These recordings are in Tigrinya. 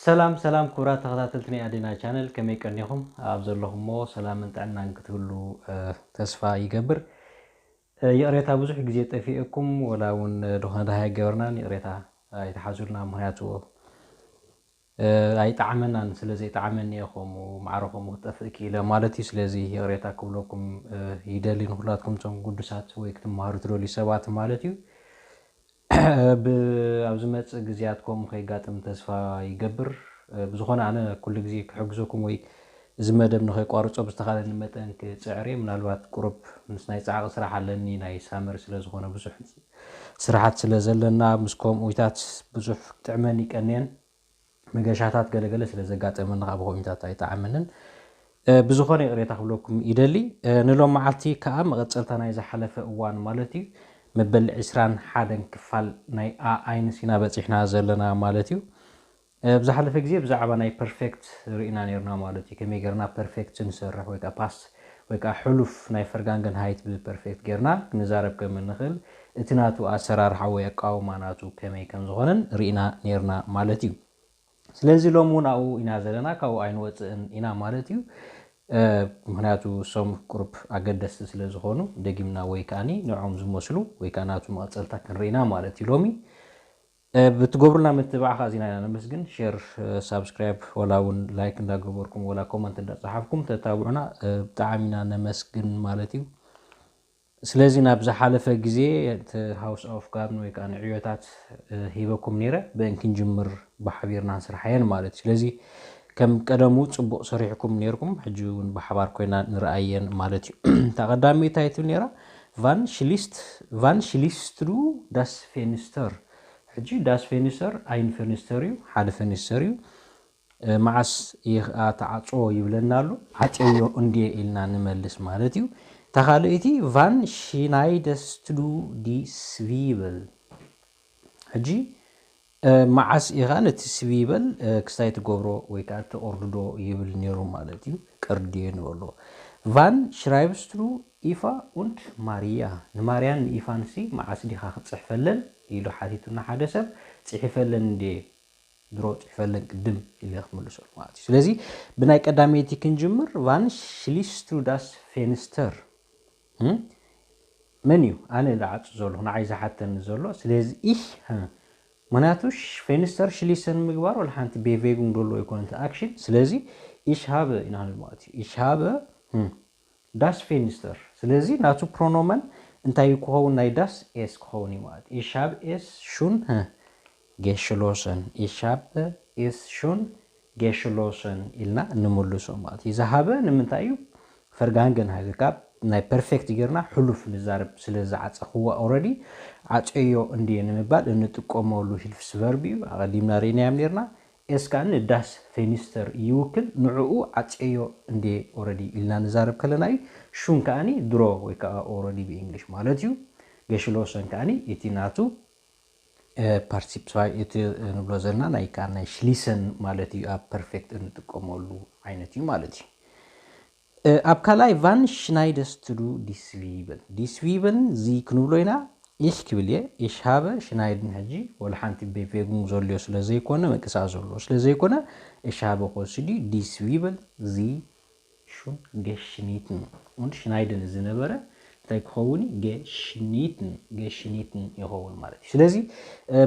ሰላም ሰላም ክቡራት ተኸታተልቲ ናይ ኣዴና ቻነል፣ ከመይ ቀኒኹም? ኣብ ዘለኹሞ ሰላምን ጥዕናን ክትህሉ ተስፋ ይገብር። ይቕሬታ ብዙሕ ግዜ ጠፊኤኩም፣ ወላ እውን ዝኾነ ደሃይ ገበርናን ይቕሬታ ኣይትሓዙልና። ምኽንያቱ ኣይጠዓመናን፣ ስለ ዘይጠዓመኒ እየ ከምኡ ማዕረ ከምኡ ክጠፍእ ክኢለ ማለት እዩ። ስለዚ ይቕሬታ ክብለኩም ይደሊ፣ ንኹላትኩም እቶም ግዱሳት ወይ ክትመሃሩ ትደልዩ ሰባት ማለት እዩ። ኣብ ዝመጽእ ግዜያት ከምኡ ከይጋጥም ተስፋ ይገብር። ብዝኾነ ኣነ ኩሉ ግዜ ክሕግዘኩም ወይ እዚ መደብ ንኸይቋርጾ ብዝተኻለኒ መጠን ክጽዕር እየ። ምናልባት ቁሩብ ምስ ናይ ጻዕቒ ስራሕ ኣለኒ፣ ናይ ሳመር ስለ ዝኾነ ብዙሕ ስራሓት ስለ ዘለና፣ ምስ ከምኡታት ብዙሕ ክጥዕመኒ ይቀንየን። መገሻታት ገለገለ ስለ ዘጋጠመኒ ካብ ከምኡታት ኣይጠዓመንን። ብዝኾነ ይቕሬታ ክብለኩም ይደሊ። ንሎም መዓልቲ ከኣ መቐጸልታ ናይ ዝሓለፈ እዋን ማለት እዩ፣ መበል ዕስራን ሓደን ክፋል ናይ ኣኣይንስ ኢና በጺሕና ዘለና ማለት እዩ። ብዝሓለፈ ግዜ ብዛዕባ ናይ ፐርፌክት ርኢና ነርና ማለት እዩ። ከመይ ገርና ፐርፌክት ንሰርሕ ወይ ከዓ ፓስት ወይ ከዓ ሕሉፍ ናይ ፈርጋንገን ሃይት ብፐርፌክት ገርና ክንዛረብ ከም እንኽእል፣ እቲ ናቱ ኣሰራርሓ ወይ ኣቃውማ ናቱ ከመይ ከም ዝኾነን ርኢና ነርና ማለት እዩ። ስለዚ ሎም እውን ኣብኡ ኢና ዘለና፣ ካብኡ ኣይንወፅእን ኢና ማለት እዩ። ምክንያቱ እሶም ቁሩብ ኣገደስቲ ስለ ዝኾኑ፣ ደጊምና ወይ ከዓኒ ንዕኦም ዝመስሉ ወይ ከዓ ናቱ መቐፀልታ ክንርኢና ማለት እዩ። ሎሚ ብትገብሩልና ምትባዕ ከዓ እዚና ኢና ነመስግን። ሼር፣ ሳብስክራይብ፣ ወላ እውን ላይክ እንዳገበርኩም ወላ ኮመንት እንዳፀሓፍኩም ተታብዑና ብጣዕሚ ኢና ነመስግን ማለት እዩ። ስለዚ ናብ ዝሓለፈ ግዜ እቲ ሃውስ ኦፍ ጋርድን ወይ ከዓ ንዕዮታት ሂበኩም ነይረ፣ ብእን ክንጅምር ብሓቢርና ንስርሓየን ማለት እዩ። ስለዚ ከም ቀደሙ ፅቡቕ ሰሪሕኩም ነይርኩም፣ ሕጂ እውን ብሓባር ኮይና ንረኣየን ማለት እዩ። እታ ቀዳመይቲ እንታይ ትብል ነይራ? ቫን ሽሊስት ቫን ሽሊስትሩ ዳስ ፌንስተር። ሕጂ ዳስ ፌንስተር ኣይን ፌንስተር እዩ፣ ሓደ ፌንስተር እዩ። መዓስ ይኽኣ ተዓጽዎ ይብለና ኣሎ። ዓጽዮ እንድየ ኢልና ንመልስ ማለት እዩ። እታ ካልኣይቲ ቫን ሽናይደስትዱ ዲ ስቪብል። ሕጂ መዓስ ኢኻ ነቲ ስቪበል ክስታይ ትገብሮ ወይ ከዓ ትቕርድዶ ይብል ነይሩ ማለት እዩ። ቅርድዮ ንበሎ። ቫን ሽራይብስትሩ ኢፋ ኡንድ ማርያ፣ ንማርያን ንኢፋንሲ መዓስ ዲኻ ክትፅሕፈለን ኢሉ ሓቲቱና ሓደ ሰብ። ፅሒፈለን እንዴ ድሮ ፅሕፈለን ቅድም ኢለ ክምልሰሉ ማለት እዩ። ስለዚ ብናይ ቀዳመይቲ ክንጅምር። ቫን ሽሊስትሩ ዳስ ፌንስተር መን እዩ? ኣነ ዝዓፁ ዘለኹ፣ ንዓይ ዝሓተኒ ዘሎ። ስለዚ ኢሽ ምክንያቱ ፌንስተር ሽሊሰን ምግባር ወላ ሓንቲ ቤቬጉን ደሎ ኣይኮነን እቲ ኣክሽን። ስለዚ ኢሽ ሃበ ኢና ክንብል ማለት እዩ። ኢሽ ሃበ ዳስ ፌንስተር። ስለዚ ናቱ ፕሮኖመን እንታይ ክኸውን? ናይ ዳስ ኤስ ክኸውን እዩ ማለት። ኢሽ ሃብ ኤስ ሹን ጌሽሎሰን። ኢሽ ሃብ ኤስ ሹን ጌሽሎሰን ኢልና ንምልሶ ማለት እዩ። ዝሃበ ንምንታይ እዩ? ፈርጋንገን ሃገ ካብ ናይ ፐርፌክት ጌርና ሕሉፍ ንዛረብ ስለ ዝዓፀኽዎ ኦረዲ ዓፀዮ እንድየ ንምባል እንጥቀመሉ ሂልፍስ ቨርብ እዩ። ኣቐዲምና ርኢናዮም ኔርና። ኤስ ከዓ ንዳስ ፌኒስተር ይውክል። ንዕኡ ዓፀዮ እንድየ ኦረዲ ኢልና ንዛረብ ከለና እዩ። ሹን ከዓኒ ድሮ ወይ ከዓ ኦረዲ ብእንግሊሽ ማለት እዩ። ገሽሎሰን ከዓኒ እቲ ናቱ ፓርቲሲፕ እቲ ንብሎ ዘለና ናይ ከዓ ናይ ሽሊሰን ማለት እዩ። ኣብ ፐርፌክት እንጥቀመሉ ዓይነት እዩ ማለት እዩ። ኣብ ካልኣይ ቫን ሽናይደስትዱ ዲስቪበል። ዲስቪበል እዚ ክንብሎ ኢና። ኢሽ ክብል እየ። ኢሽ ሃበ ሽናይድን ሕጂ ወላ ሓንቲ ቤቬጉን ዘልዮ ስለ ዘይኮነ፣ ምንቅስቃስ ዘለዎ ስለ ዘይኮነ፣ ኢሽ ሃበ ክወስድ እዩ። ዲስቪበል እዚ ሹን ገሽኒትን። Und ሽናይድን ዝነበረ እንታይ ክኸውን? ገሽኒትን፣ ገሽኒትን ይኸውን ማለት እዩ። ስለዚ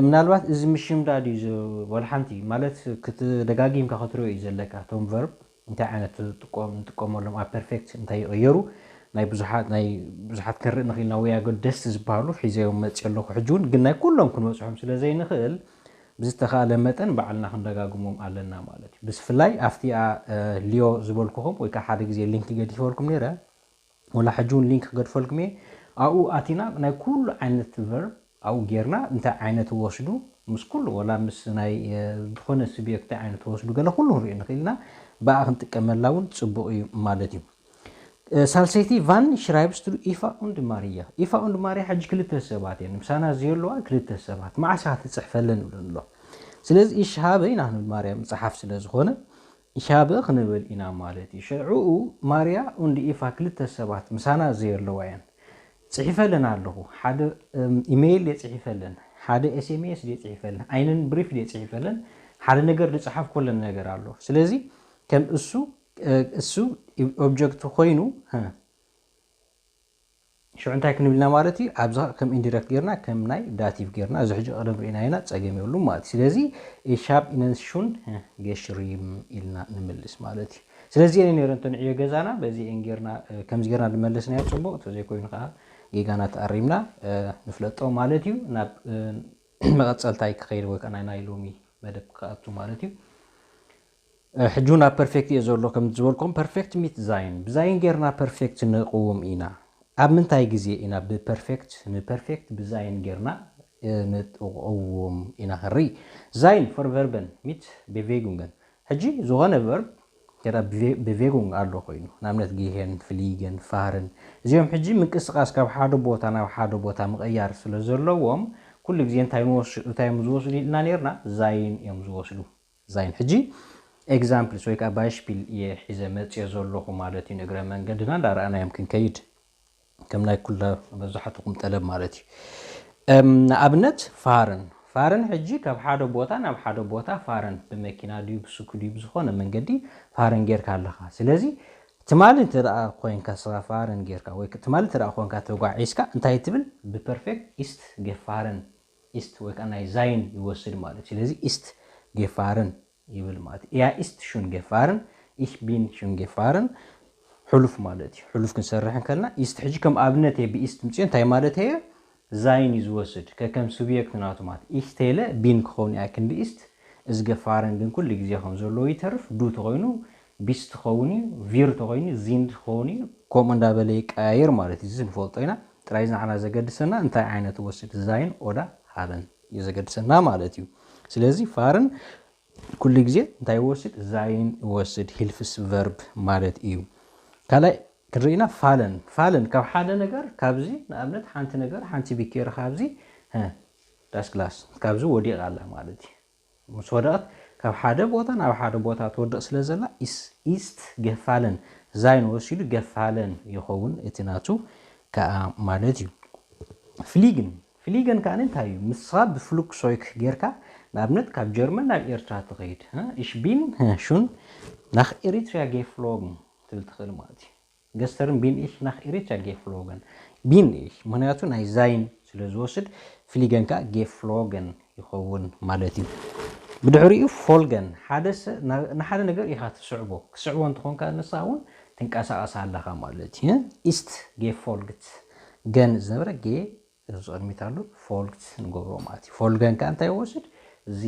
ምናልባት እዚ ምሽምዳድ እዩ። ወላ ሓንቲ ማለት ክትደጋጊምካ ክትሪኦ እዩ ዘለካ። እቶም ቨርብ እንታይ ዓይነት ንጥቀመሎም ኣብ ፐርፌክት እንታይ ይቕየሩ፣ ናይ ብዙሓት ናይ ብዙሓት ክንርኢ ንኽኢልና ወይ ኣገደስቲ ዝበሃሉ ሒዘዮም መፅእ ኣለኹ። ሕጂ እውን ግን ናይ ኩሎም ክንበፅሖም ስለ ዘይንኽእል ብዝተኻእለ መጠን ባዕልና ክንደጋግሞም ኣለና ማለት እዩ። ብስፍላይ ኣብቲኣ ሊዮ ዝበልኩኹም ወይ ከዓ ሓደ ግዜ ሊንክ ገዲፈልኩም ነይረ፣ ወላ ሕጂ እውን ሊንክ ክገድፈልኩም እየ። ኣብኡ ኣቲና ናይ ኩሉ ዓይነት ቨርብ ኣብኡ ጌርና እንታይ ዓይነት ወስዱ ምስ ኩሉ ወላ ምስ ናይ ዝኾነ ስብየክት እንታይ ዓይነት ወስዱ ገለ ኩሉ ክንሪኦ ንኽእል ኢና። ብኣ ክንጥቀመላ እውን ፅቡቕ እዩ ማለት እዩ። ሳልሰይቲ ቫን ሽራይብስትሩ ኢፋ ኡንድ ማርያ። ኢፋ ኡንድ ማርያ ሕጂ ክልተ ሰባት እየን ምሳና ዝየለዋ ክልተ ሰባት። መዓስ ኢኻ ትፅሕፈለን ይብለን ኣሎ። ስለዚ ኢሽ ሃበ ኢና ክንብል ማርያ ምፅሓፍ ስለ ዝኾነ ኢሽ ሃበ ክንብል ኢና ማለት እዩ። ሽዑኡ ማርያ ኡንድ ኢፋ ክልተ ሰባት ምሳና ዘየለዋ እየን። ፅሒፈለን ኣለኹ። ሓደ ኢሜይል እየ ፅሒፈለን፣ ሓደ ኤስኤምኤስ እየ ፅሒፈለን፣ ኣይነን ብሪፍ እየ ፅሒፈለን፣ ሓደ ነገር ዝፀሓፍኮለን ነገር ኣሎ። ስለዚ ከም እሱ እሱ ኦብጀክት ኮይኑ ሽዑ እንታይ ክንብልና ማለት እዩ? ኣብዚ ከም ኢንዲረክት ጌርና ከም ናይ ዳቲቭ ጌርና እዚ ሕጂ ቀደም ርኢና ኢና፣ ፀገም የብሉም ማለት እዩ። ስለዚ ሻብ ኢነን ሹን ገሽሪም ኢልና ንምልስ ማለት እዩ። ስለዚ እኔ ነረ እንተንዕዮ ገዛና በዚ ኤን ጌርና ከምዚ ጌርና ዝመለስናዮ ፅቡቅ፣ እንተዘይኮይኑ ከዓ ጌጋና ተኣሪምና ንፍለጦ ማለት እዩ። ናብ መቐፀልታይ ክኸይድ ወይ ከዓ ናይ ናይ ሎሚ መደብ ክኣቱ ማለት እዩ። ሕጂ ናብ ፐርፌክት እየ ዘሎ ከም ዝበልኩም ፐርፌክት ሚት ዛይን ብዛይን ጌርና ፐርፌክት ንቕውም ኢና። ኣብ ምንታይ ግዜ ኢና ብፐርፌክት ንፐርፌክት ብዛይን ጌርና ንቕውም ኢና ክንርኢ። ዛይን ፎር ቨርበን ሚት ቤቬጉንገን። ሕጂ ዝኾነ ቨርብ ገዳ ቤቬጉንግ ኣሎ ኮይኑ ንኣብነት ጌሄን ፍሊገን ፋርን እዚኦም ሕጂ ምንቅስቃስ ካብ ሓደ ቦታ ናብ ሓደ ቦታ ምቕያር ስለ ዘለዎም ኩሉ ግዜ እንታይ እዮም ዝወስዱ ኢልና ነርና? ዛይን እዮም ዝወስዱ። ዛይን ሕጂ ኤግዛምፕልስ ወይ ከዓ ባይሽፒል እየ ሒዘ መፅዮ ዘለኹ ማለት እዩ። ንእግረ መንገድና እንዳረኣናዮም ክንከይድ ከም ናይ ኩላ መብዛሕትኹም ጠለብ ማለት እዩ። ንኣብነት ፋረን ፋረን ሕጂ ካብ ሓደ ቦታ ናብ ሓደ ቦታ ፋረን ብመኪና ድዩ ብስኩ ድዩ ብዝኾነ መንገዲ ፋረን ጌርካ ኣለኻ። ስለዚ ትማሊ እንተ ደኣ ኮይንካ ስኻ ፋረን ጌርካ ወይ ትማሊ እንተ ደኣ ኮንካ ተጓዒዝካ እንታይ ትብል? ብፐርፌክት ኢስት ጌፋረን ኢስት ወይ ከዓ ናይ ዛይን ይወስድ ማለት እዩ። ስለዚ ኢስት ጌፋረን ይብል ማለት እዩ። Er ist schon gefahren, ich bin schon gefahren። ሕሉፍ ማለት እዩ። ሕሉፍ ክንሰርሕ እንከልና ኢስት ሕጂ ከም ኣብነት እየ ብኢስት ምፅዮ እንታይ ማለት እየ? ዛይን እዩ ዝወስድ ከከም ሱብየክት ናቱ ማለት ኢስት ቴለ ቢን ክኸውን እያ ክንዲ ኢስት እዚ ገፋረን ግን ኩሉ ግዜ ከም ዘለዎ ይተርፍ። ዱ ተኮይኑ ቢስት ክኸውን እዩ፣ ቪር ተኮይኑ ዚንድ ክኸውን እዩ። ከምኡ እንዳበለ ይቀያየር ማለት እዩ። እዚ ንፈልጦ ኢና። ጥራይ ንዓና ዘገድሰና እንታይ ዓይነት ወስድ ዛይን ኦዳ ሃበን እዩ ዘገድሰና ማለት እዩ። ስለዚ ፋርን ኩሉ ግዜ እንታይ ይወስድ? ዛይን ይወስድ ሂልፍስ ቨርብ ማለት እዩ። ካልኣይ ክንርኢና ፋለን ፋለን ካብ ሓደ ነገር ካብዚ ንኣብነት ሓንቲ ነገር ሓንቲ ቢኬር ካብዚ ዳስክላስ ካብዚ ወዲቕ ኣላ ማለት እዩ። ምስ ወደቐት ካብ ሓደ ቦታ ናብ ሓደ ቦታ ትወድቕ ስለ ዘላ ኢስት ገፋለን ዛይን ወሲዱ ገፋለን ይኸውን እቲ ናቱ ከዓ ማለት እዩ። ፍሊግን ፍሊገን ከዓ እንታይ እዩ? ምስኻ ብፍሉክሶይክ ጌርካ ንኣብነት ካብ ጀርመን ናብ ኤርትራ ትኸይድ እሽ ቢን ሹን ናኽ ኤሪትሪያ ጌፍሎግን ትብል ትኽእል ማለት እዩ። ገስተርን ቢን ኢሽ ናኽ ኤሪትሪያ ጌፍሎግን ቢን ኢሽ ምክንያቱ ናይ ዛይን ስለ ዝወስድ ፍሊገን ከዓ ጌፍሎገን ይኸውን ማለት እዩ። ብድሕሪኡ ፎልገን ንሓደ ነገር ኢኻ ትስዕቦ። ክስዕቦ እንትኾንካ ንሳ እውን ትንቀሳቐስ ኣለኻ ማለት እዩ። ኢስት ጌ ፎልግት ገን ዝነበረ ጌ እዚ ቅድሚት ኣሎ ፎልግት ንገብሮ ማለት እዩ። ፎልገን ከዓ እንታይ ይወስድ? እዚ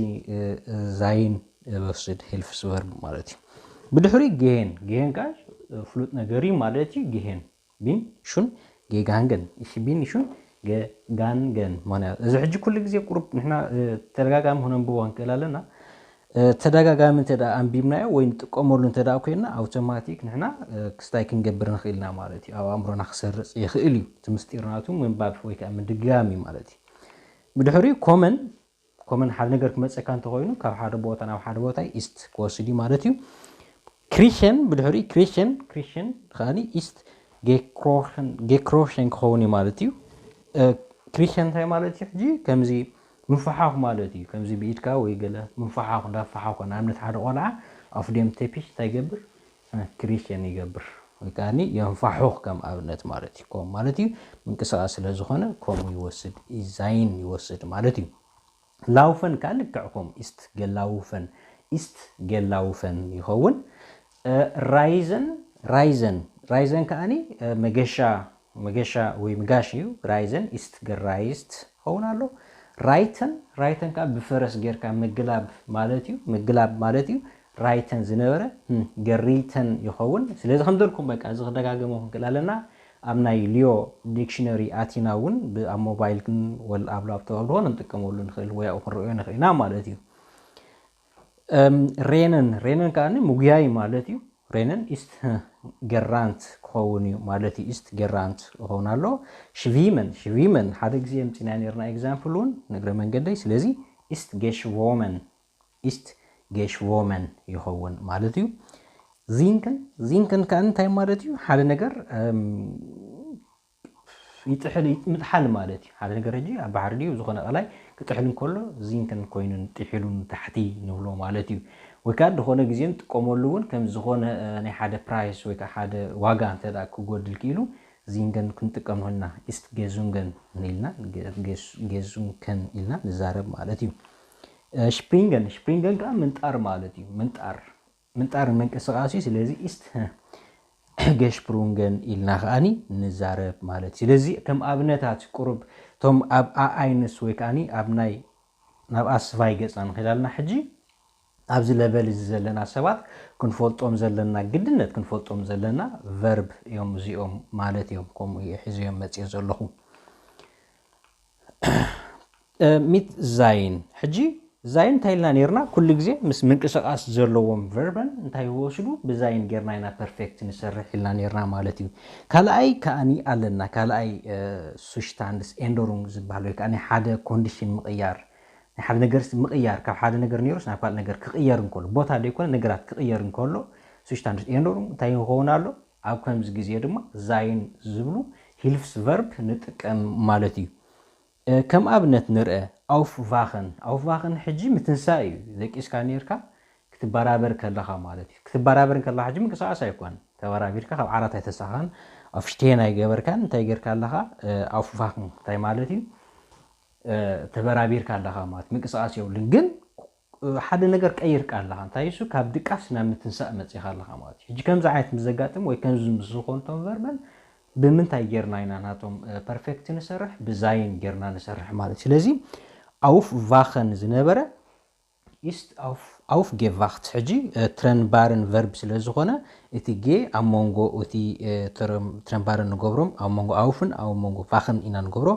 ዛይን ወስድ ሄልፍስ ቨርብ ማለት እዩ። ብድሕሪ ጌሄን ጌሄን ከዓ ፍሉጥ ነገር እዩ ማለት እዩ። ጌሄን ቢን ሹን ጌጋንገን እሺ ቢን ሹን ገጋንገን ማለት እዚ ሕጂ ኩሉ ግዜ ቁሩብ ንሕና ተደጋጋሚ ክነንብቦ ክንክእል ኣለና። ተደጋጋሚ እንተ ደኣ ኣንቢብናዮ ወይ ንጥቀመሉ እንተ ደኣ ኮይና ኣውቶማቲክ ንሕና ክስታይ ክንገብር ንኽእል ኢና ማለት እዩ። ኣብ ኣእምሮና ክሰርጽ ይኽእል እዩ። እቲ ምስጢር ናቱ ምንባብ ወይ ከዓ ምድጋም እዩ ማለት እዩ። ብድሕሪኡ ኮመን ኮመን ሓደ ነገር ክመፀካ እንተኮይኑ ካብ ሓደ ቦታ ናብ ሓደ ቦታ ኢስት ክወስድ እዩ ማለት እዩ። ክሪሸን ብድሕሪኡ ክሪሸን ክሪሸን ከዓኒ ኢስት ጌክሮሽን ክኸውን እዩ ማለት እዩ። ክሪሸን እንታይ ማለት እዩ? ሕጂ ከምዚ ምፍሓኽ ማለት እዩ። ከምዚ ብኢድካ ወይ ገለ ምፍሓኽ እንዳፈሓኹ ንኣብነት ሓደ ቆልዓ ኣፍዴም ቴፒሽ እንታይ ይገብር? ክሪሸን ይገብር ወይ ከዓ የንፋሑኽ ከም ኣብነት ማለት እዩ። ከም ማለት እዩ ምንቅስቃስ ስለ ዝኾነ ከምኡ ይወስድ ዛይን ይወስድ ማለት እዩ። ላውፈን ከዓ ልክዕ ከም ኢስት ገላውፈን ኢስት ገላውፈን ይኸውን። ራይዘን ራይዘን ራይዘን ከዓኒ መገሻ መገሻ ወይ ምጋሽ እዩ። ራይዘን ኢስት ገራይስት ይኸውን ኣሎ። ራይተን ራይተን ከዓ ብፈረስ ጌርካ ምግላብ ማለት እዩ። ምግላብ ማለት እዩ። ራይተን ዝነበረ ገሪተን ይኸውን። ስለዚ ከም ዘልኩም በቃ እዚ ክደጋገሞ ክንክእል ኣለና። ኣብ ናይ ሊዮ ዲክሽነሪ ኣቲና እውን ኣብ ሞባይል ግን ወል ኣብ ላፕቶፕ ኣብ ዝኾነ ንጥቀመሉ ንኽእል ወይ ኣብኡ ክንረዮ ንኽእል ኢና ማለት እዩ። ሬነን ሬነን ከዓ ምጉያይ ማለት እዩ። ሬነን ኢስት ገራንት ክኸውን እዩ ማለት እዩ። ኢስት ገራንት ክኸውን ኣሎ። ሽቪመን ሽቪመን ሓደ ግዜ የምፅና ነርና ኤግዛምፕል እውን ንእግረ መንገደይ። ስለዚ ኢስት ጌሽቮመን ኢስት ጌሽቮመን ይኸውን ማለት እዩ። ዚንክን ዚንክን ከዓ እንታይ ማለት እዩ? ሓደ ነገር ይጥሕል ምጥሓል ማለት እዩ። ሓደ ነገር ሕጂ ኣብ ባሕሪ ድዩ ዝኾነ ቀላይ ክጥሕል እንከሎ ዚንከን ኮይኑን ጥሒሉን ታሕቲ ንብሎ ማለት እዩ። ወይ ከዓ ዝኾነ ግዜ ንጥቀመሉ እውን ከም ዝኾነ ናይ ሓደ ፕራይስ ወይ ከዓ ሓደ ዋጋ እንተ ክጎድል ክኢሉ ዚንገን ክንጥቀም ንኽእልና ኢስት ጌዙንገን ኢልና ጌዙንከን ኢልና ንዛረብ ማለት እዩ። ሽፕሪንገን ሽፕሪንገን ከዓ ምንጣር ማለት እዩ። ምንጣር ምንጣር ምንቅስቃስ እዩ። ስለዚ ኢስት ገሽፕሩንገን ኢልና ከዓኒ ንዛረብ ማለት እዩ። ስለዚ ከም ኣብነታት ቁሩብ እቶም ኣብ ኣኣይንስ ወይ ከዓኒ ኣብ ናይ ናብ ኣስፋይ ገፅና ንኽዳልና ሕጂ ኣብዚ ለቨል እዚ ዘለና ሰባት ክንፈልጦም ዘለና ግድነት ክንፈልጦም ዘለና ቨርብ እዮም እዚኦም ማለት እዮም። ከምኡ እየ ሒዘዮም መፅየ ዘለኹ። ሚት ዛይን ሕጂ ዛይን እንታይ ኢልና ነርና? ኩሉ ግዜ ምስ ምንቅስቃስ ዘለዎም ቨርበን እንታይ ይወስዱ ብዛይን ጌርና ኢና ፐርፌክት ንሰርሕ ኢልና ነርና ማለት እዩ። ካልኣይ ከኣኒ ኣለና ካልኣይ ሱሽታንድስ ኤንደሩንግ ዝበሃል ወይ ከዓ ሓደ ኮንዲሽን ምቕያር ናይ ሓደ ነገር ምቕያር ካብ ሓደ ነገር ነይሩስ ናብ ካልእ ነገር ክቕየር እንከሎ ቦታ ዘይኮነ ነገራት ክቕየር እንከሎ ሱሽታንድስ ኤንደሩንግ እንታይ ይኸውን ኣሎ? ኣብ ከምዚ ግዜ ድማ ዛይን ዝብሉ ሂልፍስ ቨርብ ንጥቀም ማለት እዩ። ከም ኣብነት ንርአ ኣውፍ ቫኸን ኣውፍ ቫኸን ሕጂ ምትንሳእ እዩ። ደቂስካ ነርካ ክትበራበር ከለኻ ማለት እዩ። ክትበራበር ከለኻ ሕጂ ምንቅስቃስ ኣይኮን ተበራቢርካ ካብ ዓራት ኣይተሳኻን ኣፍሽቴን ኣይገበርካን እንታይ ጌርካ ኣለኻ? ኣውፍ ቫኸን እንታይ ማለት እዩ? ተበራቢርካ ኣለኻ ማለት ምንቅስቃስ የብሉን። ግን ሓደ ነገር ቀይርካ ኣለኻ እንታይ እሱ ካብ ድቃስ ናብ ምትንሳእ መፂኻ ኣለኻ ማለት እዩ። ሕጂ ከምዚ ዓይነት ምስ ዘጋጥም ወይ ከምዚ ምስ ዝኾኑ እቶም ቨርበን ብምንታይ ጌርና ኢና ናቶም ፐርፌክት ንሰርሕ? ብዛይን ጌርና ንሰርሕ ማለት እዩ። ስለዚ ኣውፍ ቫኸን ዝነበረ ኢስት ኣውፍ ጌቫክት ሕጂ ትረንባርን ቨርብ ስለ ዝኾነ እቲ ጌ ኣብ መንጎ እቲ ትረንባርን ንገብሮም ኣብ መንጎ ኣውፍን ኣብ መንጎ ቫኽን ኢና ንገብሮ።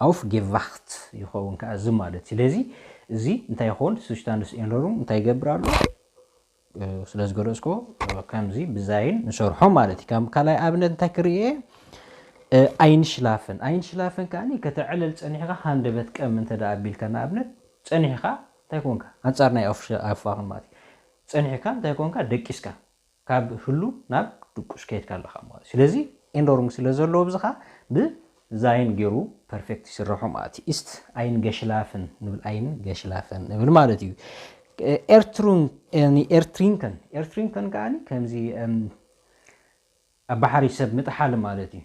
ኣውፍ ጌቫክት ይኸውን ከዓ እዚ ማለት ስለዚ እዚ እንታይ ይኸውን ስሽታንድስ ኤንደሩንግ እንታይ ይገብር ኣሎ? ስለ ዝገለፅኮ ከምዚ ብዛይን ንሰርሖ ማለት እዩ። ከም ካልኣይ ኣብነት እንታይ ክርእየ ኣይንሽላፈን ኣይንሽላፈን ከዓ ከተዕለል ፀኒሕካ ሃንደበት ቀም እንተ ኣቢልካ ንኣብነት ፀኒሕካ እንታይ ኮንካ ኣንፃር ናይ ኣፋኽን ማለት እዩ። ፀኒሕካ እንታይ ኮንካ ደቂስካ ካብ ህሉ ናብ ድቁስ ከየድካ ኣለኻ ማለት ስለዚ ኤንደሩንግ ስለ ዘለዎ ብዝኻ ብዛይን ገይሩ ፐርፌክት ይስረሑ ማለት እዩ። ኢስት ኣይን ገሽላፍን ንብል ኣይን ገሽላፈን ንብል ማለት እዩ። ኤርትሩን ኤርትሪንከን ኤርትሪንከን ከዓ ከምዚ ኣብ ባሕሪ ሰብ ምጥሓል ማለት እዩ።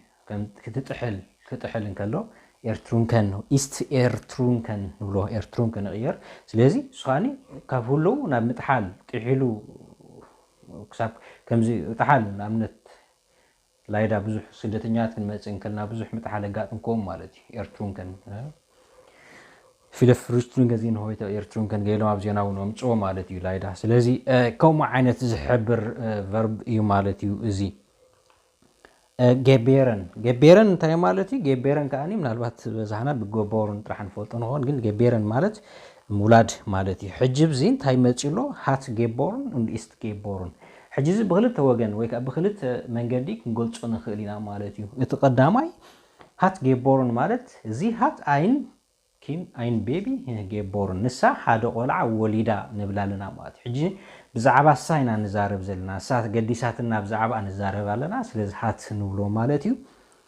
ክትጥሕል ክጥሕል እንከሎ ኤርትሩንከን ኢስት ኤርትሩንከን ንብሎ ኤርትሩንከን ይቕየር። ስለዚ እሱ ከዓኒ ካብ ህልው ናብ ምጥሓል ጥሒሉ ክሳብ ከምዚ ጥሓል ንኣብነት ላይዳ ብዙሕ ስደተኛት ክንመፅእ እንከልና ብዙሕ ምጥሓል ኣጋጥምክዎም ማለት እዩ። ኤርትሩንከን ፊለፍሩስትሩንገዚን ሆይተ ኤርትሩንከን ገይሎም ኣብ ዜና እውን ኣምፅዎ ማለት እዩ ላይዳ። ስለዚ ከምኡ ዓይነት ዝሕብር ቨርብ እዩ ማለት እዩ እዚ። ገቤረን ገቤረን እንታይ ማለት እዩ? ገቤረን ከዓኒ ምናልባት በዛሕና ብገቦርን ጥራሕ ንፈልጦ ንኸውን ግን ገቤረን ማለት ምውላድ ማለት እዩ። ሕጂ ብዚ እንታይ መፂ ኣሎ? ሃት ጌቦርን ኢስት ጌቦርን። ሕጂ እዚ ብክልተ ወገን ወይ ከዓ ብክልተ መንገዲ ክንገልፆ ንኽእል ኢና ማለት እዩ። እቲ ቀዳማይ ሃት ጌቦርን ማለት እዚ ሃት ኣይን ኪን ኣይን ቤቢ ጌቦርን ንሳ ሓደ ቆልዓ ወሊዳ ንብል ኣለና ማለት እዩ። ሕጂ ብዛዕባ እሳ ኢና ንዛረብ ዘለና። እሳ ገዲሳትና ብዛዕባ ንዛረብ ኣለና። ስለዚ ሃት ንብሎ ማለት እዩ።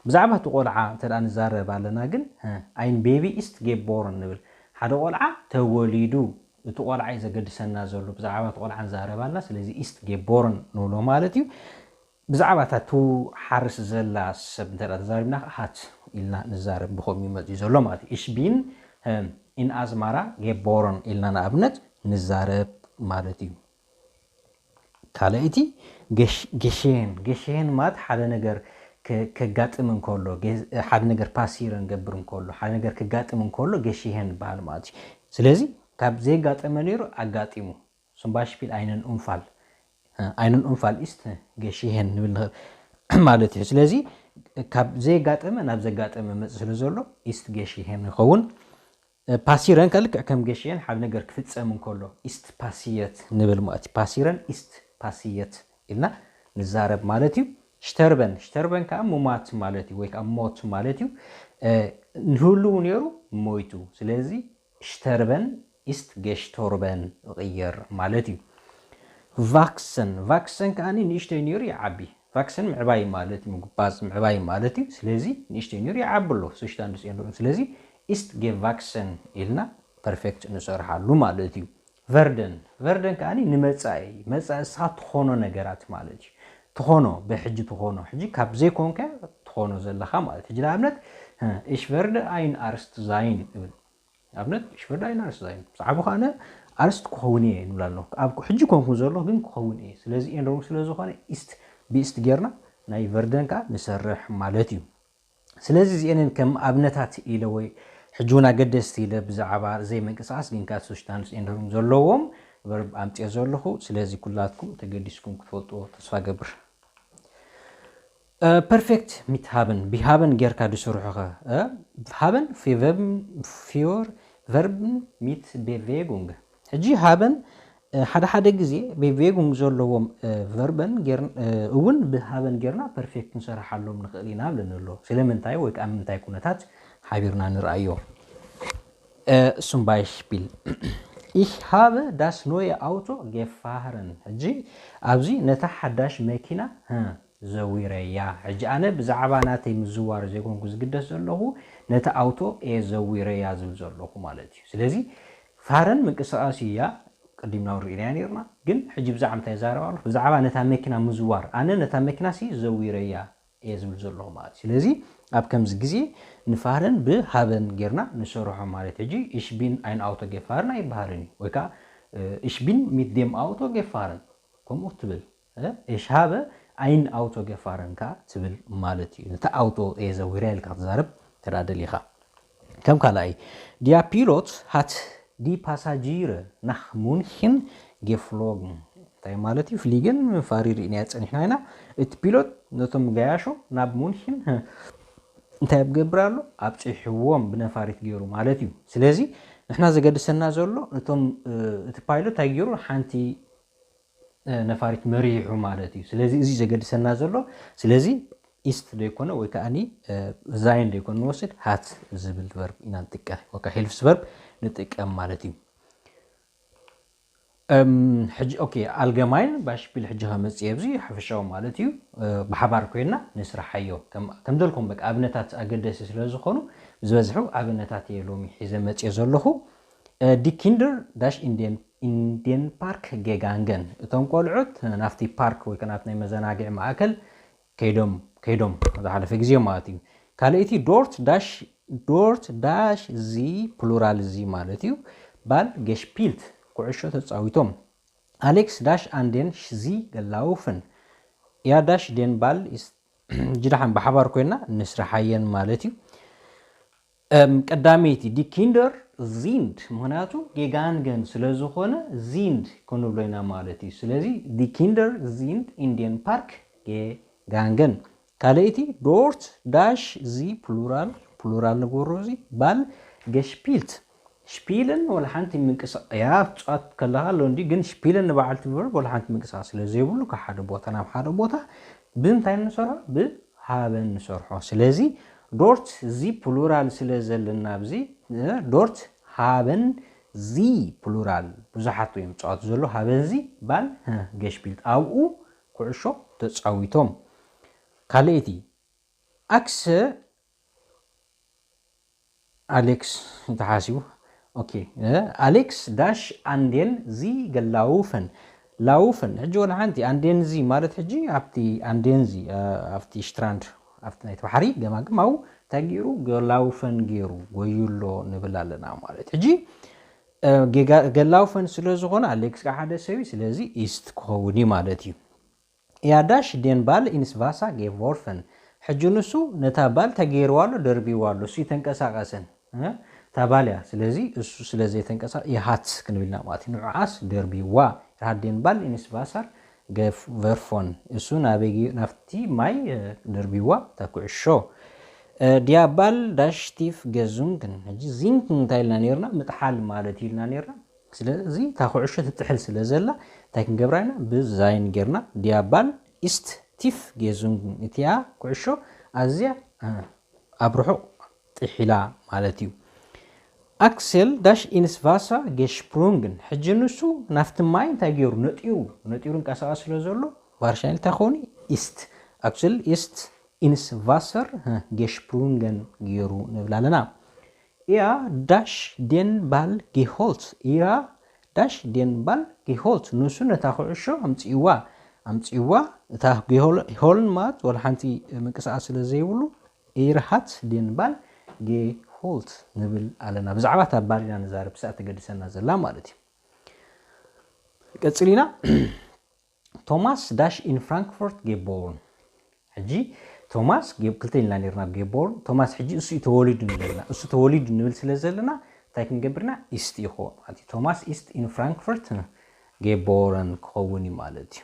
ብዛዕባ እቲ ቆልዓ እንተ ንዛረብ ኣለና ግን ኣይን ቤቢ ኢስት ጌቦርን ንብል። ሓደ ቆልዓ ተወሊዱ እቲ ቆልዓ እዩ ዘገድሰና ዘሎ። ብዛዕባ እቲ ቆልዓ ንዛረብ ኣለና። ስለዚ ኢስት ጌቦርን ንብሎ ማለት እዩ። ብዛዕባ እታ ትሓርስ ዘላ ሰብ እንተ ተዛሪብና ከዓ ሃት ኢልና ንዛረብ። ብኸምኡ ይመፅእ ዘሎ ማለት እዩ። ኢሽ ቢን ኢን ኣዝማራ ጌቦረን ኢልና ንኣብነት ንዛረብ ማለት እዩ። ካልኣይቲ ገሽሄን ገሽሄን ማለት ሓደ ነገር ከጋጥም እንከሎ ሓደ ነገር ፓሲር እንገብር እንከሎ ሓደ ነገር ከጋጥም እንከሎ ገሽሄን ይበሃል ማለት እዩ። ስለዚ ካብ ዘይጋጠመ ነይሩ ኣጋጢሙ ስምባሽፒል ኣይነን ኡንፋል ኣይነን ኡንፋል ኢስት ገሽሄን ንብል ንኽእል ማለት እዩ። ስለዚ ካብ ዘየጋጠመ ናብ ዘጋጠመ መፅ ስለ ዘሎ ኢስት ገሽሄን ይኸውን። ፓሲረን ከልክዕ ከም ገሽሄን ሓደ ነገር ክፍፀም እንከሎ ኢስት ፓሲየት ንብል ማለት እዩ። ፓሲረን ኢስት ፓሲየት ኢልና ንዛረብ ማለት እዩ። ሽተርበን ሽተርበን ከዓ ሙማት ማለት እዩ ወይ ከዓ ሞት ማለት እዩ። ንህልው ነይሩ ሞይቱ ስለዚ ሽተርበን ኢስት ገሽቶርበን ይቕየር ማለት እዩ። ቫክሰን ቫክሰን ከዓኒ ንእሽተይ ነይሩ ይዓቢ። ቫክሰን ምዕባይ ማለት እዩ፣ ምጉባዝ ምዕባይ ማለት እዩ። ስለዚ ንእሽተይ ነይሩ ይዓቢ ኣሎ። ሶሽታንዱስ ኤንዶሩም ስለዚ ኢስት ጌቫክሰን ኢልና perfect ንሰርሓሉ ማለት እዩ። Werden፣ werden ከኣ ንመጻኢ፣ መጻኢ እስኻ ትኾኖ ነገራት ማለት እዩ። ትኾኖ፣ ብሕጂ ትኾኖ፣ ሕጂ ካብ ዘይኮንካ ትኾኖ ዘለኻ ማለት እዩ። ሕጂ ንኣብነት ich werde ein Arzt sein እብል። ኣብነት ich werde ein Arzt sein፣ ብዛዕባ ኣነ ኣርስት ክኸውን እየ ንብል ኣለኹ። ኣብ ሕጂ ኮንኩ ዘለኹ ግን ክኸውን እየ። ስለዚ Änderung ስለ ዝኾነ ist፣ ብ ist ጌርና ናይ werden ከኣ ንሰርሕ ማለት እዩ። ስለዚ እዚኤንን ከም ኣብነታት ኢለ ወይ ሕጂ እውን ኣገደስቲ ኢለ ብዛዕባ ዘይምንቅስቓስ ግን ካብ Zustandsänderung ዘለዎም verb ኣምፅኦ ዘለኹ። ስለዚ ኩላትኩም ተገዲስኩም ክትፈልጥዎ ተስፋ ገብር። ፐርፌክት mit haben፣ ብ haben ጌርካ ዝስርሑ ኸ? Haben für Verben፣ für Verben mit Bewegung። ሕጂ haben ሓደ ሓደ ግዜ Bewegung ዘለዎም verben እውን ብ haben ጌርና ፐርፌክት ክንሰርሓሎም ንኽእል ኢና ብለኒ ኣሎ። ስለምንታይ ወይ ከዓ ምንታይ ኩነታት ሓቢርና ንርኣዮ። Zum Beispiel ich habe das neue Auto gefahren። ሕጂ ኣብዚ ነታ ሓዳሽ መኪና ዘዊረያ። ሕጂ ኣነ ብዛዕባ ናተይ ምዝዋር ዘይኮንኩ ዝግደስ ዘለኹ ነቲ ኣውቶ እየ ዘዊረያ ዝብል ዘለኹ ማለት እዩ። ስለዚ fahren ምንቅስቃስ እያ፣ ቅድም ናብ ርኢናያ ነርና። ግን ሕጂ ብዛዕባ እንታይ ይዛረብ ኣለኹ? ብዛዕባ ነታ መኪና ምዝዋር። ኣነ ነታ መኪና ሲ ዘዊረያ እየ ዝብል ዘለኹ ማለት እዩ። ስለዚ ኣብ ከምዚ ግዜ ን fahren ብ haben ጌርና ንሰርሖ ማለት። ሕጂ ich bin ein Auto gefahren ኣይበሃልን እዩ፣ ወይ ከዓ ich bin mit dem Auto gefahren ከምኡ ትብል። Ich habe ein Auto gefahren ከኣ ትብል ማለት እዩ። ነቲ ኣውቶ እየ ዘዊረ ኢልካ ክትዛረብ ተደኣ ደሊኻ። ከም ካልኣይ der Pilot hat die Passagiere nach München geflogen። እንታይ ማለት እዩ? Fliegen ፋሪ ርኢናያ ጸኒሕና ኢና። እቲ ፒሎት ነቶም ገያሾ ናብ ሙንሽን እንታይ ኣብ ገብር ኣሎ? ኣብፂሕዎም ብነፋሪት ገይሩ ማለት እዩ። ስለዚ ንሕና ዘገድሰና ዘሎ እቶም እቲ ፓይሎት እንታይ ገይሩ ሓንቲ ነፋሪት መሪሑ ማለት እዩ። ስለዚ እዚ ዘገድሰና ዘሎ ስለዚ ist ዘይኮነ ወይ ከዓ sein ዘይኮነ ንወስድ hat ዝብል verb ኢና ንጥቀም። ወካ Hilfsverb ንጥቀም ማለት እዩ። ሕጂ okay allgemein Beispiel ሕጂ ከመፅእ ኣብዚ ሓፈሻዊ ማለት እዩ። ብሓባር ኮይና ንስርሓዮ ከም ደልኩም በቃ ኣብነታት ኣገደሲ ስለ ዝኾኑ ዝበዝሑ ኣብነታት እየ ሎሚ ሒዘ መፅእ ዘለኹ። Die Kinder dash in den Park gegangen እቶም ቆልዑት ናብቲ ፓርክ ወይ ናብቲ ናይ መዘናግዒ ማእከል ከይዶም ከይዶም ዝሓለፈ ግዜ ማለት እዩ። ካልኣይቲ dort dash dort dash sie plural sie ማለት እዩ። Ball gespielt ኩዕሾ ተፃዊቶም። Alex dash an den See gelaufen። Er dash den Ball ist ሕጂ ደሓን ብሓባር ኮይና ንስርሓየን ማለት እዩ። ቀዳመይቲ die Kinder sind ምኽንያቱ gegangen ስለ ዝኾነ sind ክንብሎ ኢና ማለት እዩ። ስለዚ die Kinder sind in den Park gegangen። ካልኣይቲ dort dash sie plural plural ንገብሮ እዚ Ball gespielt spielen ወላ ሓንቲ ምንቅስቃስ እያ ትፃወት ከለኻ ኣሎ እንዲ ግን spielen ንበዓልቲ verb ወላ ሓንቲ ምንቅስቃስ ስለ ዘይብሉ ካብ ሓደ ቦታ ናብ ሓደ ቦታ ብምንታይ ንሰርሖ? ብ haben ንሰርሖ። ስለዚ dort sie plural ስለ ዘለና ኣብዚ dort haben sie plural ብዙሓት እዮም ዝፃወቱ ዘለዉ haben sie Ball gespielt ኣብኡ ኩዕሾ ተፃዊቶም። ካልኣይቲ ኣክሰ ኣሌክስ ተሓሲቡ okay Alex dash an den See gelaufen laufen ሕጂ ወላ ሓንቲ an den See ማለት ሕጂ ኣብቲ an den See ኣብቲ Strand ኣብቲ ናይቲ ባሕሪ ገማግም ኣብኡ እንታይ ገይሩ gelaufen ገይሩ ጎይሎ ንብል ኣለና ማለት ሕጂ gelaufen ስለ ዝኾነ ኣሌክስ ከዓ ሓደ ሰብ እዩ። ስለዚ ist ክኸውን እዩ ማለት እዩ። Er dash den Ball ins Wasser geworfen ሕጂ ንሱ ነታ ባል ተገይርዋ ኣሎ ደርቢዋ ኣሎ እሱ ይተንቀሳቀሰን እታ ባል እያ። ስለዚ እሱ ስለ ዘይተንቀሳ er hat ክንብልና ማለት እዩ። ንዑዓስ ደርቢዋ er hat den Ball ins Wasser geworfen እሱ ናበይ ናብቲ ማይ ደርቢዋ እታ ኩዕሾ። Der Ball dash tief gesunken ሕጂ sinken እንታይ ኢልና ነርና? ምጥሓል ማለት ኢልና ነርና። ስለዚ እታ ኩዕሾ ትጥሕል ስለ ዘላ እንታይ ክንገብራ ኢና? ብ sein ጌርና der Ball ist tief gesunken እቲኣ ኩዕሾ ኣዝያ ኣብ ርሑቕ ጥሒላ ማለት እዩ። Axel dash ins Wasser gesprungen ሕጂ ንሱ ናብቲ ማይ እንታይ ገይሩ? ነጢሩ ነጢሩ እንቀሳቐስ ስለ ዘሎ wahrscheinlich እንታይ ክኸውን? Ist Axel ist ins Wasser gesprungen ገይሩ ንብል ኣለና። Er hat den Ball geholt. Er hat den Ball geholt. ንሱ ነታ ኩዕሾ ኣምጺእዋ፣ ኣምጺእዋ። እታ geholn ማለት ወላ ሓንቲ ምንቅስቓስ ስለ ዘይብሉ፣ er hat den Ball geholt ንብል ኣለና። ብዛዕባ እታ ባል ኢና ንዛረብ፣ ክሳብ ተገድሰና ዘላ ማለት እዩ። ቀጽል ኢና። Thomas Dasch in Frankfurt geboren። ሕጂ ቶማስ ገብ-፣ ክልተ ኢልና ነርና፣ ኣብ ገቦርን ቶማስ። ሕጂ እሱ እዩ ተወሊዱ ንብለና። እሱ ተወሊዱ ንብል ስለ ዘለና እንታይ ክንገብርና? Ist ይኸውን ማለት እዩ። Thomas ist in Frankfurt geboren ክኸውን እዩ ማለት እዩ።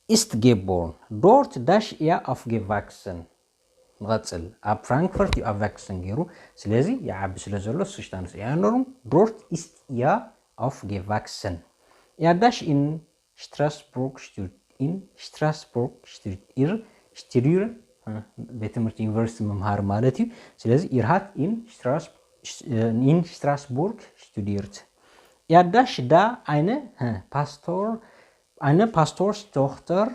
Ist geboren. Dort Dasch er aufgewachsen. ንቐጽል። ኣብ ፍራንክፈርት እዩ ኣቫክሰን ገይሩ። ስለዚ ይዓቢ ስለ ዘሎ እሱ ሽታንስ እያ ነሩ። Dort ist er aufgewachsen. Er Dasch in Straßburg studiert, in Straßburg studiert, studiert, ቤት ትምህርቲ ዩኒቨርሲቲ ምምሃር ማለት እዩ። ስለዚ er hat in Straß-, in Straßburg studiert. Er Dasch da eine Pastor, eine Pastorstochter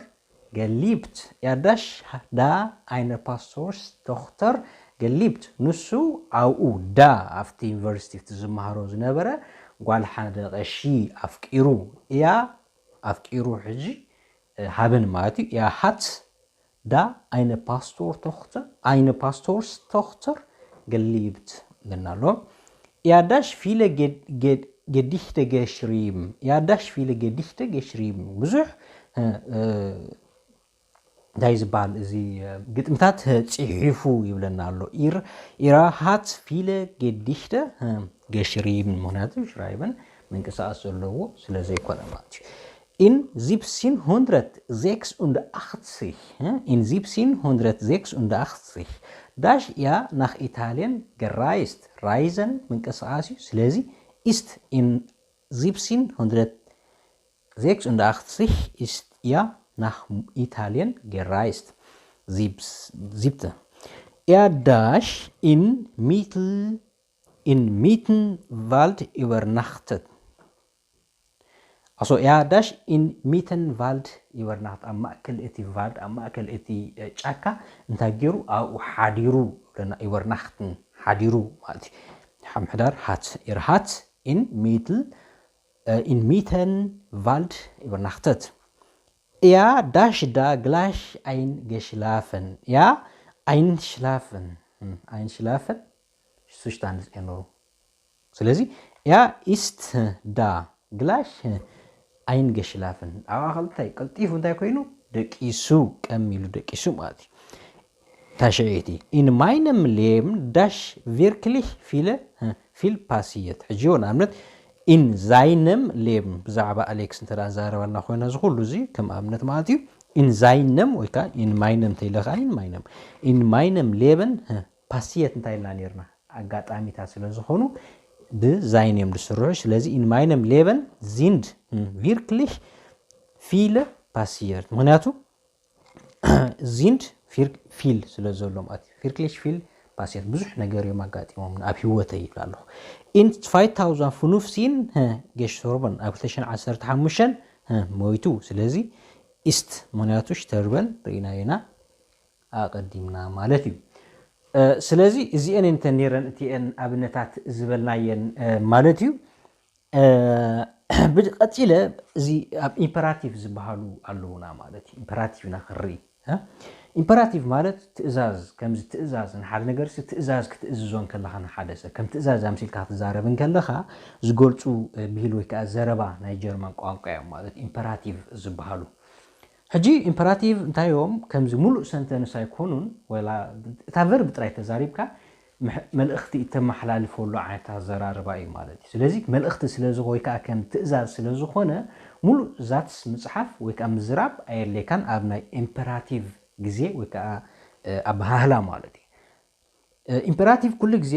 geliebt. Er Dasch da eine Pastorstochter geliebt. ንሱ ኣብኡ ዳ ኣብቲ ዩኒቨርሲቲ እቲ ዝመሃሮ ዝነበረ ጓል ሓደ ቀሺ ኣፍቂሩ። Er ኣፍቂሩ ሕጂ፣ እ፣ ሃበን ማለት እዩ። Er hat da eine Pastorstochter, eine Pastorstochter geliebt. ለናሎ። Er Dasch viele Ge-, Ge-, Gedichte geschrieben. Er Dasch viele Gedichte geschrieben. ብዙሕ፣ እ፣ እ፣ እንታይ ዝበሃል እዚ፣ እ፣ ግጥምታት፣ እ፣ ጽሒፉ ይብለና ኣሎ። Er, er hat viele Gedichte, እ፣ geschrieben። ምኽንያቱ ሽራይበን ምንቅስቓስ ዘለዎ ስለ ዘይኮነ ማለት እዩ። In siebzehnhundertsechsundachtzig, እ፣ in siebzehnhundertsechsundachtzig, Dasch er nach Italien gereist. Reisen ምንቅስቓስ እዩ። ስለዚ ist in siebzehnhundertsechsundachtzig ist er nach Italien gereist. Siebs-, siebte. Er Dasch in Mittel-, in Mittenwald übernachtet. Also er Dasch in Mittenwald übernachtet. ኣብ ማእከል እቲ ቫልድ፣ ኣብ ማእከል እቲ፣ እ፣ ጫካ እንታይ ገይሩ? ኣብኡ ሓዲሩ፣ ይበርናኽትን ሓዲሩ ማለት እዩ። ሓምሕዳር hat, er hat in Mittel-, äh, in Mittenwald übernachtet. Er Dasch da gleich eingeschlafen. Ja, einschlafen. Hm, einschlafen. Zustand ändern. ስለዚ er ist da gleich eingeschlafen። ኣብኣ ከልታይ ቀልጢፉ እንታይ ኮይኑ? ደቂሱ፣ ቀም ኢሉ ደቂሱ ማለት እዩ። ታሽዐይቲ። In meinem Leben Dasch wirklich viele, እ፣ viel passiert። ሕጂ እውን ኣብነት in seinem Leben ብዛዕባ ኣሌክስ እንተ ደኣ ዛረበልና ኮይና፣ እዚ ኩሉ እዚ ከም ኣብነት ማለት እዩ። In seinem ወይ ከዓ in meinem ተይለ ከዓ in meinem። In meinem Leben፣ እ፣ passiert እንታይ ኢልና ነርና? ኣጋጣሚታት ስለ ዝኾኑ ብ sein እዮም ዝስርሑ። ስለዚ in meinem Leben sind፣ እ፣ wirklich viele passiert። ምኽንያቱ sind vir-, viel ስለ ዘሎ ማለት እዩ። Wirklich viel passiert፣ ብዙሕ ነገር እዮም ኣጋጢሞም ኣብ ህይወተይ ይብል ኣለኹ። In zweitausendfünfzehn፣ እ፣ gestorben፣ ኣብ ክልተ ሽሕን ዓሰርተ ሓሙሽተን፣ እ፣ ሞይቱ። ስለዚ ist፣ ምኽንያቱ sterben ርኢናዮ ኢና ኣቐዲምና ማለት እዩ። እ፣ ስለዚ እዚአን እንተ ነይረን እቲአን ኣብነታት ዝበልናየን፣ እ፣ ማለት እዩ። እ፣ ብድ-፣ ቀጺለ እዚ ኣብ ኢምፐራቲቭ ዝበሃሉ ኣለዉና ማለት እዩ። ኢምፐራቲቭ ኢና ክንርኢ፣ እ? ኢምፐራቲቭ ማለት ትእዛዝ፣ ከምዚ ትእዛዝ፣ ንሓደ ነገርሲ ትእዛዝ ክትእዝዞ እንከለኻ ንሓደ ሰብ፣ ከም ትእዛዝ ኣምሲልካ ክትዛረብ እንከለኻ ዝገልጹ፣ እ፣ ብሂል ወይ ከኣ ዘረባ ናይ ጀርመን ቋንቋ እዮም ማለት ኢምፐራቲቭ ዝበሃሉ። ሕጂ ኢምፐራቲቭ እንታይ እዮም? ከምዚ ሙሉእ ሰንተንስ ኣይኮኑን፣ ወላ እታ ቨርብ ጥራይ ተዛሪብካ ምሕ-፣ መልእኽቲ እተመሓላልፈሉ ዓይነት ኣዘራርባ እዩ ማለት እዩ። ስለዚ መልእኽቲ ስለ ዝኾ-፣ ወይ ከዓ ከም ትእዛዝ ስለ ዝኾነ፣ ሙሉእ ዛትስ ምጽሓፍ ወይ ከዓ ምዝራብ ኣየድልየካን ኣብ ናይ ኢምፐራቲቭ ግዜ ወይ ከዓ፣ እ፣ ኣበሃህላ ማለት እዩ። እ፣ ኢምፐራቲቭ ኩሉ ግዜ፣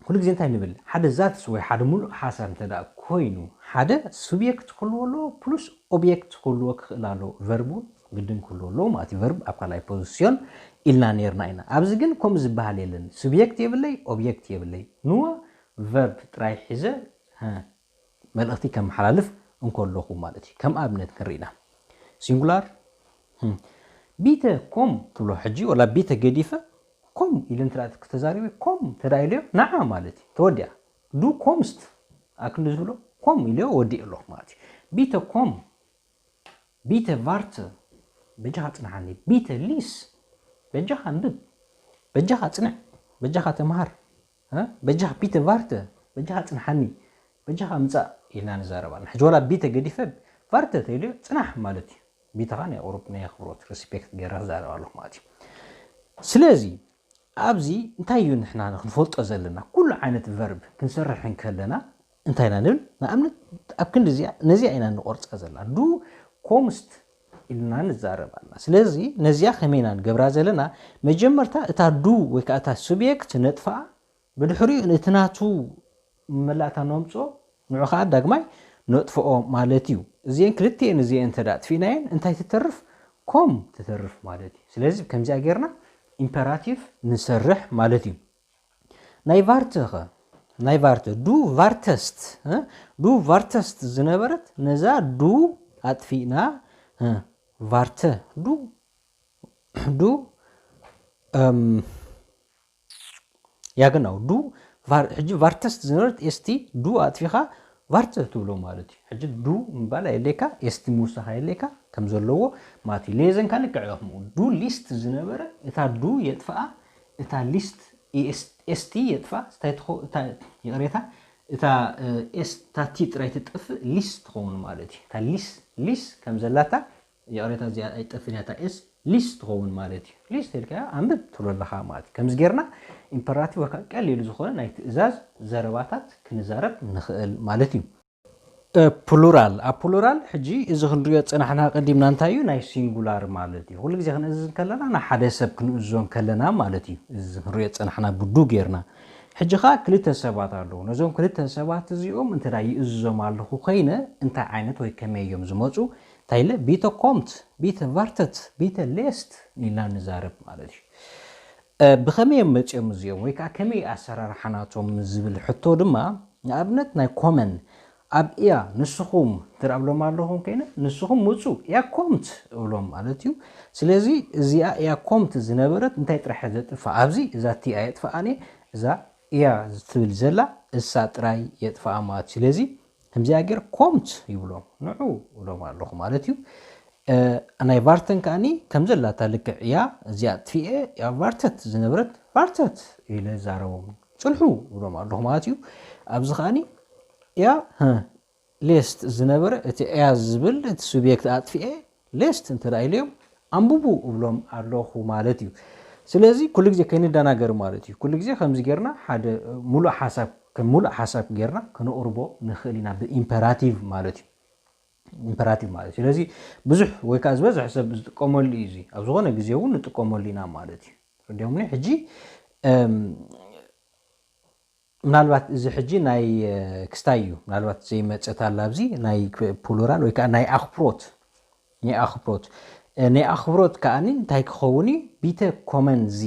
ኩሉ ግዜ እንታይ ንብል? ሓደ ዛትስ ወይ ሓደ ሙሉእ ሓሳብ እንተ ደኣ ኮይኑ፣ ሓደ ሱብየክት ክህልዎ ኣለዎ፣ ፕሉስ ኦብየክት ክህልዎ ክኽእል ኣለዎ። ቨርብ እውን ግድን ክህልዎ ኣለዎ ማለት እዩ። ቨርብ ኣብ ካልኣይ ፖዚስዮን ኢልና ነይርና ኢና። ኣብዚ ግን ከምኡ ዝበሃል የለን። ሱብየክት የብለይ፣ ኦብየክት የብለይ። ንዋ ቨርብ ጥራይ ሒዘ፣ ሀ፣ መልእኽቲ ከመሓላልፍ እንከለኹ ማለት እዩ። ከም ኣብነት ክንርኢ ኢና። ሲንጉላር፣ ህም፣ ቢተ ኮም ትብሎ ሕጂ፣ ወላ ቢተ ገዲፈ ኮም ኢለ እንተ ተዛሪበ፣ ኮም ተዳ ኢለዮ፣ ንዓ ማለት እዩ። ተወዲኣ። ዱ ኮምስት፣ ኣክንዲ ዝብሎ፣ ኮም ኢለዮ፣ ወዲእ ኣለኹ ማለት እዩ። ቢተ ኮም፣ ቢተ ቫርተ፣ በጃኻ ጽንሓኒ። ቢተ ሊስ፣ በጃኻ ኣንብብ። በጃኻ ጽንዕ። በጃኻ ተምሃር። እ? በጃኻ ቢተ ቫርተ፣ በጃኻ ጽንሓኒ። በጃኻ ምጻእ ኢልና ንዛረብ ኣለና። ሕጂ ዋላ ቢተ ገዲፈ ቫርተ ተይሉ ጽናሕ ማለት እዩ። ቢተኻ ናይ ቁሩብ ናይ ኣኽብሮት፣ ሪስፔክት ገይረ ክዛረብ ኣለኹ ማለት እዩ። ስለዚ ኣብዚ እንታይ እዩ ንሕና ክንፈልጦ ዘለና? ኩሉ ዓይነት ቨርብ ክንሰርሕ እንከለና እንታይ ኢና ንብል? ንኣብነት ኣብ ክንዲ እዚኣ፣ ነዚኣ ኢና ንቆርጻ ዘለና። ዱ ኮምስት ኢልና ንዛረብ ኣለና። ስለዚ ነዚኣ ከመይ ኢና ንገብራ ዘለና? መጀመርታ እታ ዱ ወይ ከዓ እታ ሱብየክት ነጥፍኣ፣ ብድሕሪኡ እቲ ናቱ መላእታ ነምፅኦ፣ ንዑ ከዓ ዳግማይ ነጥፍኦ ማለት እዩ። እዚአን ክልቲአን እዚአን እንተ ኣጥፊእናየን እንታይ ትተርፍ? ኮም ትተርፍ ማለት እዩ። ስለዚ ከምዚኣ ጌርና ኢምፐራቲቭ ንሰርሕ ማለት እዩ። ናይ ቫርተ ኸ? ናይ ቫርተ፣ ዱ ቫርተስት፣ እ? ዱ ቫርተስት ዝነበረት ነዛ ዱ ኣጥፊእና፣ እ? ቫርተ፣ ዱ፣ ዱ፣ እም፣ ያገናው፣ ዱ፣ ቫር-፣ ሕጂ ቫርተስት ዝነበረት ኤስቲ ዱ ኣጥፊኻ ቫርተ ትብሎ ማለት እዩ። ሕጂ ዱ ምባል ኣየድልየካ፣ ኤስቲ ምውሳኽ ኣየድልየካ፣ ከም ዘለዎ ማለት እዩ። ሌዘን ከኣ ልክዕ እዩ ከምኡ። ዱ ሊስት ዝነበረ እታ ዱ የጥፍኣ፣ እታ ሊስት ኤስ-፣ ኤስቲ የጥፍኣ፣ እንታይ ትኸው-፣ እታ፣ ይቕሬታ፣ እታ፣ እ፣ ኤስ-፣ እታ ቲ ጥራይ ትጠፍእ፣ ሊስ ትኸውን ማለት እዩ። እታ ሊስ፣ ሊስ ከም ዘላታ፣ ይቕሬታ፣ እዚኣ ኣይጠፍእን እያ፣ እታ ኤስ ሊስ ትኸውን ማለት እዩ። ሊስ ተልካ ኣንብብ ትብሎ ኣለኻ ማለት እዩ። ከምዚ ጌርና ኢምፐራቲቭ ወይ ከዓ ቀሊል ዝኾነ ናይ ትእዛዝ ዘረባታት ክንዛረብ ንኽእል ማለት እዩ። እ፣ ፕሉራል፣ ኣብ ፕሉራል ሕጂ እዚ ክንሪኦ ዝጸናሕና ቀዲምና እንታይ እዩ? ናይ ሲንጉላር ማለት እዩ። ኩሉ ግዜ ክንእዝዝ ከለና ንሓደ ሰብ ክንእዝዞ ከለና ማለት እዩ። እዚ ክንሪኦ ዝጸናሕና ብዱ ጌርና። ሕጂ ኸኣ ክልተ ሰባት ኣለዉ። ነዞም ክልተ ሰባት እዚኦም እንተ ደኣ ይእዝዞም ኣለኹ ኮይነ እንታይ ዓይነት ወይ ከመይ እዮም ዝመጹ? እንታይ ኢለ? ቢተ ኮምት፣ ቢተ ቫርተት፣ ቢተ ሌስት ኢልና ንዛረብ ማለት እዩ። እ፣ ብኸመይ እዮም መጺኦም እዚኦም ወይ ከዓ ከመይ ኣሰራርሓ ናቶም ዝብል ሕቶ ድማ ንኣብነት ናይ ኮመን ኣብ እያ ንስኹም ትርኣብሎም ኣለኹም ከይነ ንስኹም ምጹ እያ ኮምት እብሎም ማለት እዩ። ስለዚ እዚኣ እያ ኮምት ዝነበረት እንታይ ጥራሕ ዘጥፋ ኣብዚ እዛ እቲ እያ የጥፋኣኒ እዛ እያ ዝትብል ዘላ እሳ ጥራይ የጥፋኣ ማለት እዩ። ስለዚ ከምዚኣ ገይር ኮምት ይብሎም ንዑ እብሎም ኣለኹ ማለት እዩ። እ፣ ናይ ቫርተን ከኣኒ ከም ዘላታ ልክዕ እያ እዚኣ ጥፊኤ እያ ቫርተት ዝነበረት ቫርተት ኢለ ዛረቦም ጽንሑ እብሎም ኣለኹ ማለት እዩ። ኣብዚ ከኣኒ እያ፣ ህ፣ ሌስት ዝነበረ እቲ እያ ዝብል እቲ ሱብየክት ኣጥፊኤ ሌስት እንተ ደኣ ኢለዮም ኣንብቡ እብሎም ኣለኹ ማለት እዩ። ስለዚ ኩሉ ግዜ ከይንደናገር ማለት እዩ። ኩሉ ግዜ ከምዚ ጌርና ሓደ ሙሉእ ሓሳብ፣ ከም ሙሉእ ሓሳብ ጌርና ከነቕርቦ ንኽእል ኢና ብኢምፐራቲቭ ማለት እዩ። ኢምፐራቲቭ ማለት እዩ። ስለዚ ብዙሕ ወይ ከዓ ዝበዝሕ ሰብ ዝጥቀመሉ እዩ እዚ። ኣብ ዝኾነ ግዜ እውን ንጥቀመሉ ኢና ማለት እዩ። ረዲኦምኒ ሕጂ፣ እም፣ ምናልባት እዚ ሕጂ ናይ፣ እ፣ ክስታይ እዩ። ምናልባት ዘይመጸት ኣላ ኣብዚ ናይ ፕሉራል ወይ ከዓ ናይ ኣኽብሮት። ናይ ኣኽብሮት። እ፣ ናይ ኣኽብሮት ከኣኒ እንታይ ክኸውን እዩ? ቢተ ኮመን ዚ።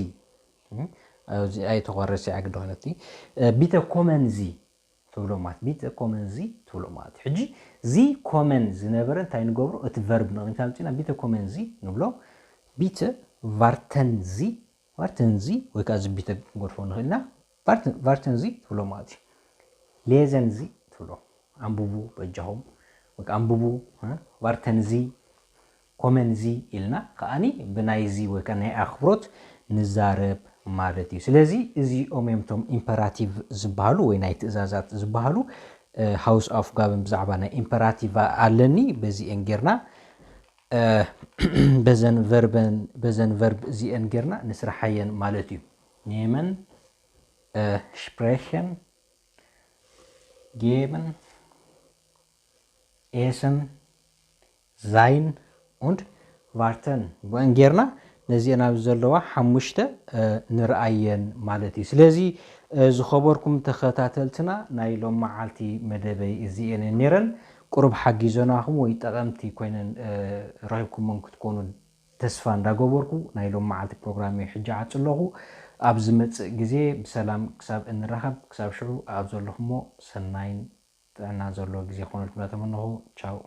እም፣ ኣብዚ ኣይተኾረሲ ኣግዶ ነቲ፣ እ፣ ቢተ ኮመን ዚ ትብሎ ማለት፣ ቢተ ኮመን ዚ ትብሎ ማለት። ሕጂ ዚ ኮመን ዝነበረ እንታይ ንገብሮ? እቲ ቨርብ ንቕድሚት ኣምጺና ቢተ ኮመን ዚ ንብሎ። ቢተ ቫርተን ዚ፣ ቫርተን ዚ ወይ ከዓ እዚ ቢተ ክንገድፎ ንኽእል ኢና። ቫርተ-፣ ቫርተን ዚ ትብሎ ማለት እዩ። ሌዘን ዚ ትብሎ። ኣንብቡ በጃኹም። ወይ ከዓ ኣንብቡ፣ እ፣ ቫርተን ዚ፣ ኮመን ዚ ኢልና ከኣኒ ብናይ ዚ ወይ ከዓ ናይ ኣኽብሮት ንዛረብ ማለት እዩ። ስለዚ እዚኦም እዮም እቶም ኢምፐራቲቭ ዝበሃሉ ወይ ናይ ትእዛዛት ዝበሃሉ። እ፣ ሃውስ ኣፍጋብን ብዛዕባ ናይ ኢምፐራቲቭ ኣለኒ፣ በዚኤን ጌርና፣ እ፣ በዘን ቨርበን፣ በዘን ቨርብ እዚኤን ጌርና ንስርሓየን ማለት እዩ። ኔመን፣ እ፣ ሽፕሬሸን፣ ጌመን፣ ኤሰን፣ ዛይን፣ ኡንድ ቫርተን ብአን ጌርና ነዚአን ኣብ ዘለዋ ሓሙሽተ፣ እ፣ ንርኣየን ማለት እዩ። ስለዚ፣ እ፣ ዝኸበርኩም ተኸታተልትና ናይ ሎም መዓልቲ መደበይ እዚአን ነይረን። ቁሩብ ሓጊዞናኹም ወይ ጠቐምቲ ኮይነን፣ እ፣ ረኺብኩሞን ክትኮኑ ተስፋ እንዳገበርኩ ናይ ሎም መዓልቲ ፕሮግራም ሕጂ ዓጽ ኣለኹ። ኣብ ዝመጽእ ግዜ ብሰላም ክሳብ እንራኸብ፣ ክሳብ ሽዑ ኣብ ዘለኹሞ ሰናይን ጥዕና ዘለዎ ግዜ ክኾነልኩም እናተመነኹ፣ ቻው።